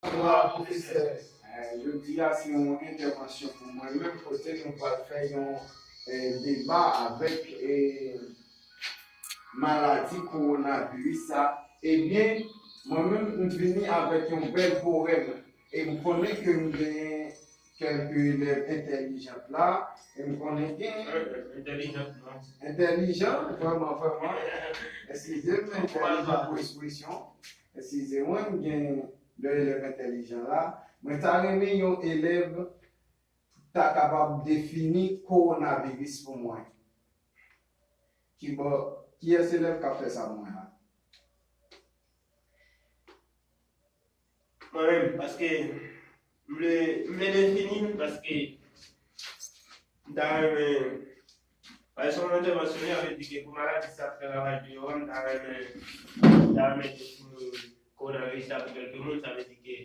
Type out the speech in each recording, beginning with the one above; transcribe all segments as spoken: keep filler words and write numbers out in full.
Bonswa, pwofesè. Eh, jodi a, se yon entèvansyon pou mwen menm, kote nou pral fè yon eh, deba avèk eh, maladi kowonaviris sa. Ebyen, mwen menm, m vini avèk yon bèl powèm. E m konnen ke m gen kèlke elèv entèlijan la. E m konnen gen. Entèlijan, non. Entèlijan, vrèman, vrèman. Eskize m, entèlijan pou ekspresyon. Eskize mwen, m gen de elèv entèlijan la. Mwen ta renmen yon elèv ta kapab defini kowonaviris pou mwen. Kibò, kiyès elèv k ap fè sa pou mwen la? Mwen menm, paske m vle, m vle defini l, paske m ta renmen, pa egzanp, mwen te mansyone, sa vle di ke pou maladi sa ap fè ravaj deyò a, m ta renmen, m ta renmen defini kowonaviris la pou kèlke moun, sa vle di ke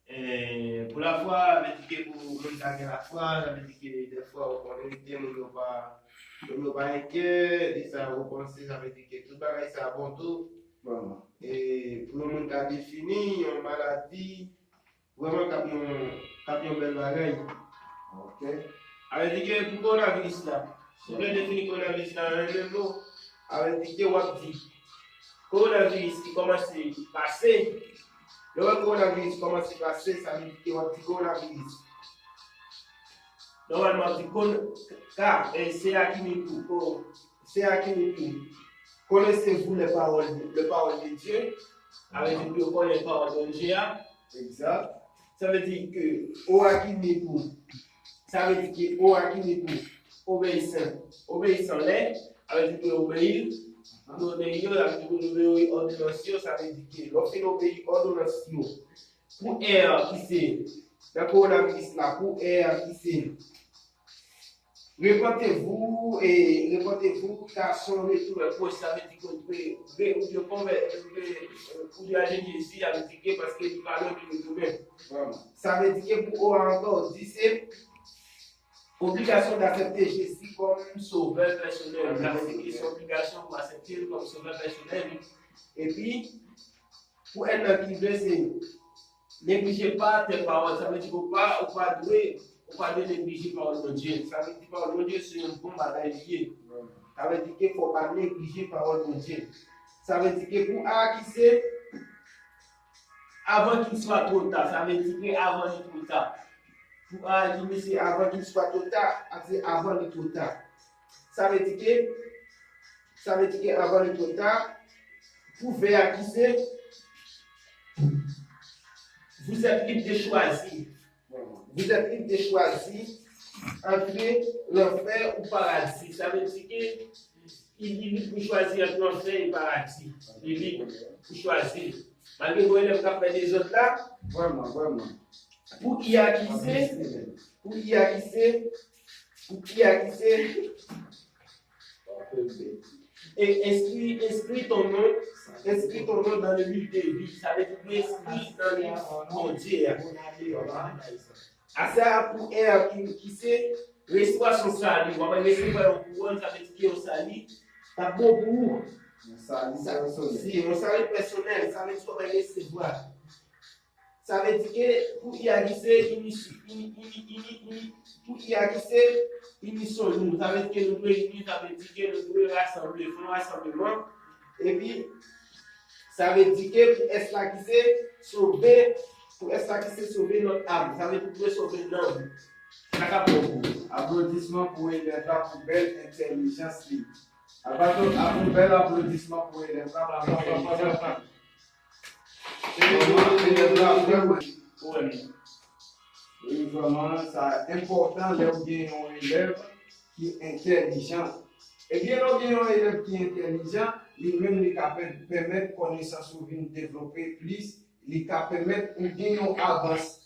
Eh, pou lafwa, sa vle di ke pou moun sa gen lafwa, sa vle di ke dèfwa ou konnen gen moun yo pa, moun yo pa enkyè, e sa yo panse, sa vle di ke tout bagay sa bon tou. Vrèman. E pou yon moun ka defini yon maladi, vrèman k ap yon, k ap yon bèl bagay. Ok. Sa vle di ke pou kowonaviris la, si w vle defini kowonaviris la nan yon menm mo, sa vle di ke w ap di, kowonaviris ki kòmanse pase. Lè w wè kowonaviris kòmanse pase, sa vle di ke w ap di kowonaviris. Nòmalman, w ap di kon, ka, e, se a ki ni pou, ko, se a ki ni pou. Connaissez-vous les paroles, les paroles de Dieu? Sa vle di pou yo konnen pawòl Bondye a. Egzak. Sa vle di ke o a ki ni pou, sa vle di ke o a ki ni pou obeyisan, obeyisan lè, sa vle di ke obeyi, nou obeyi yo, sa vle di ke nou obeyi òdonans yo, sa vle di ke lè w fin obeyi òdonans yo, pou è a ki se, nan kowonaviris la, pou è a ki se, repentez-vous, e repentez-vous, car son retour est proche, sa vle di ke ou dwe, dwe, ou dwe konvè, ou dwe, ou dwe ale Jezi, sa vle di ke paske li pa lwen pou retounen. Vrèman. Sa vle di ke pou o a ankò, di se obligasyon d'aksepte Jezi kòm sovè pèsonèl. Sa vle di ke se obligasyon pou aksepte l kòm sovè pèsonèl. Epi, pou èn nan ki vle, se neglije pa tèl pawòl. Sa vle di ke ou pa, ou pa dwe, ou pa dwe neglije pawòl Bondye. Sa vle di pawòl Bondye se yon bon bagay li ye. Sa vle di ke fò w pa neglije pawòl Bondye. Sa vle di ke pou a ki se, avant qu'il soit trop tard, sa vle di ke avan li twò ta. Pou a ki se, avant qu'il soit trop tard, a se avan li twò ta. Sa vle di ke, sa vle di ke avan li twò ta, pou vè a ki se, vous êtes libre de choisir. Vous êtes libre de choisir entre l'enfer ou paradis. Sa vle di ke li, li lib pou chwazi ant lanfè e paradi. Li lib pou chwazi. Malgre gon elèv k ap fè dezòd la. Vrèman, vrèman. Pou i a ki se, pou i a ki se, pou i a ki se, e, inscrit, inscrit ton nom, inscrit ton nom dans le livre de vie. Sa vle di pou enskri nan liv Bondye a. Asè a pou è a ki, ki se resevwa son sali. W ap resevwa yon kouwòn, sa vle di ke yon sali t ap bon pou ou. Yon sali pèsonèl. Si, yon sali pèsonèl, sa vle di w ap resevwa. Sa vle di ke pou i a ki se ini, ini, ini, ini, ini, pou i a ki se ini son nou. Sa vle di ke nou dwe ini, sa vle di ke nou dwe rasanble, fè yon rasanbleman. Epi, sa vle di ke pou S la ki se sove, pou S la ki se sove notre âme. Sa vle di pou dwe sove nanm. Sa k ap bon pou ou. Aplodisman pou elèv la pou bèl entèlijans li. Aplodi-, apl-, bèl aplodisman pou elèv la pou entèlijans li. Vrèman, elèv la vrèman. Wi, vrèman, sa enpòtan lè w gen yon elèv ki entèlijan. Ebyen, lè w gen yon elèv ki entèlijan, li menm li ka pè-, pèmèt konesans ou vin devlope plis, li ka pèmèt ou gen yon avans.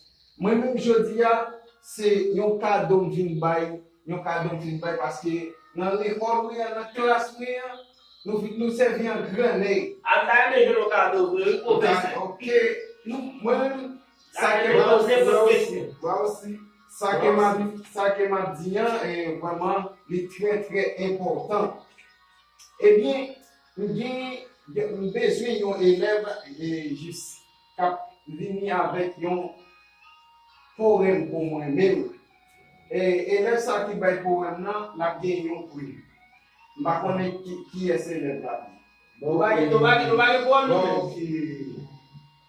Mwen menm jodi a, se yon kado m vin bay, yon kado m vin bay paske nan lekòl mwen an, nan klas mwen an, nou vin, nou sèvi an gran nèg. A, m ta renmen jwenn yon kado vre, wi, pwofesè. Ok. Nou, mwen menm, sa ke m ap, mwen osi, mwen osi. Sa ke m ap, sa ke m ap di an, e, vrèman, li trè, trè enpòtan. Ebyen, m gen, m bezwen yon elèv, e, jis k ap vini avèk yon powèm pou mwen menm. E elèv sa ki bay powèm nan, l ap gen yon pri. M pa konnen ki, kiyès elèv la. Nou pa gen, nou pa gen, nou pa gen pwoblèm, nou menm.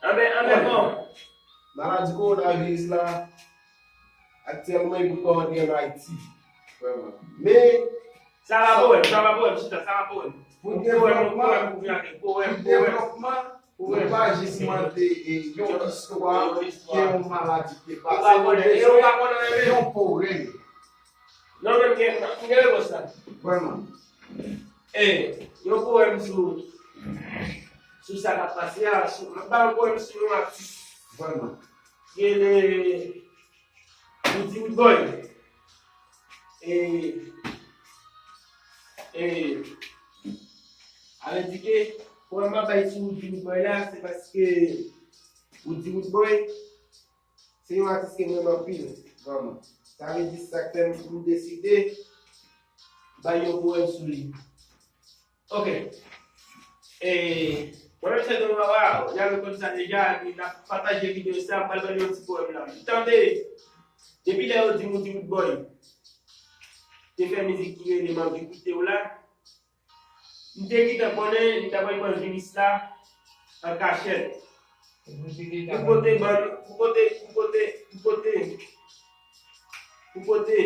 Anben, anben, bon. Maladi kowonaviris la, aktyèlman, li poko antre ann Ayiti. Vrèman. Men, sa pa pwoblèm, sa pa pwoblèm, chita, sa pa pwoblèm. Pou devlòpman, pou devlòpman, nou pa jis mande, e, yon istwa ke yon maladi te pase, nou bezwen yon powèm. Non, men m gen, m gen repons la. Vrèman. E, yon powèm sou, sou sa k ap pase a, sou, m ap ba yon powèm sou yon atis. Vrèman. Ki rele Woody Woodboy. E, e, ale di ke, powèm m ap bay sou Woody Woodboy la, se paske Woody Woodboy, se yon atis ke m renmen anpil, vrèman. Sa vle di sa k fè m deside bay yon powèm sou li. Ok. E, mwen menm se Don Wawa, y a rekonn sa deja, epi n ap pataje videyo sa, m pral ba nou yon ti powèm la. M tande, depi lè yo di Woody Woodboy te fè mizik ki rele M anvi koute w la, m te gentan konnen li ta pral pran viris la an kachèt. Pou pote ban, pou pote, pou pote, pou pote, pou pote,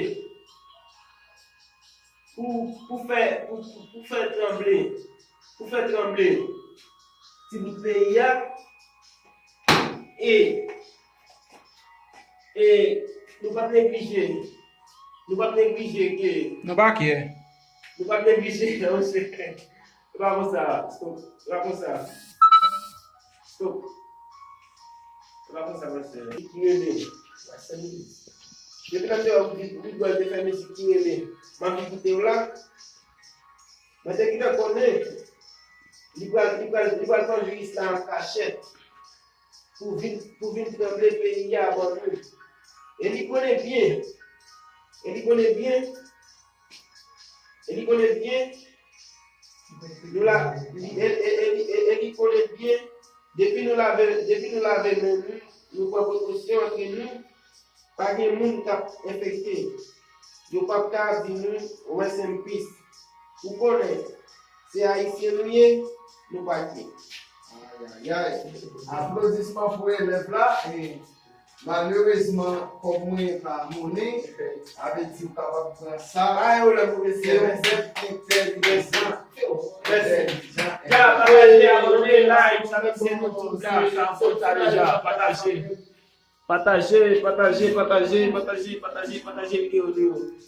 pou, pou fè, pou, pou, pou fè tranble, pou fè tranble ti bout peyi a. E, e nou p ap neglije, nou p ap neglije ke, nou pa kè. Nou p ap neglije, non, monchè. Se pa konsa, stop. Se pa konsa. Stop. Se pa konsa, monchè. Ki rele. Depi nan te wè Woody Boy te fè mizik ki rele M anvi koute w la, mwen te gentan konnen li pral, li pral, li pral pran viris la an kachèt pou vin, pou vin tranble peyi a ban nou. E li konnen byen. E li konnen byen. E li konnen byen. Nou la, li, e, e, e, e, e li konnen byen. Depi nou lave, depi nou lave men nou, nou pran prekosyon antre nou, pa gen moun k ap enfekte. Yo p ap ka di nou rest in peace. Ou konnen, se Ayisyen nou ye, nou pa kè. Ayayay. Aplodisman pou elèv la. E malerezman, kòb mwen pa monnen. Sa vle di ou kapab pran sa. Ay, ou lè pou mesye. Se yon zèb entèlijan. Mèsi. Ya, pataje, abòne, like, sa vle di se nou tout la, sa fòt sa deja. Pataje. Pataje, pataje, pataje, pataje, pataje, pataje videyo, videyo.